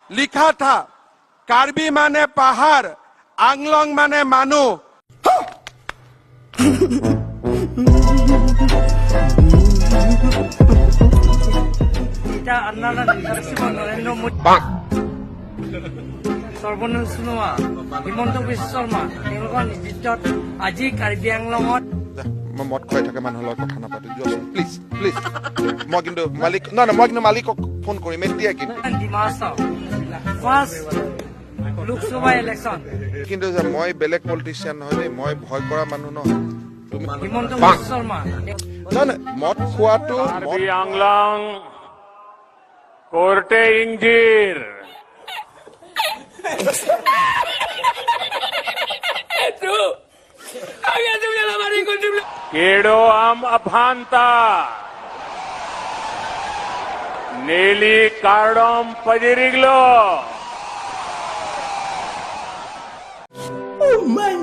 लिखा था, कार्बी माने पहाड़, आंगलोंग माने मानु। নৰেন্দ্ৰ মোদী, সৰ্বানন্দ সোণোৱাল, হিমন্ত বিশ্ব শৰ্মা, তেওঁলোকৰ নেতৃত্বত আজি কাৰ্বি আংলঙত মই মদ খুৱাই থকা মানুহৰ লগত কথা নাপাতো, যোৱাচোন প্লিজ প্লিজ। মই কিন্তু মালিক, নহয় নহয়, মই কিন্তু মালিকক ফোন কৰিম এতিয়া কিন্তু। Dima Hasao first Lok Sabha election. কিন্তু যে মই বেলেগ পলিটিচিয়ান নহয় দেই, মই ভয় কৰা মানুহ নহয়। তুমি হিমন্ত বিশ্ব শৰ্মা। নহয় নহয়, মদ খোৱাটো কাৰ্বি আংলং কোৰ্টে ইংজিৰ केडो आम अफांता नेली कार्डोम पजिरिगलो। Oh my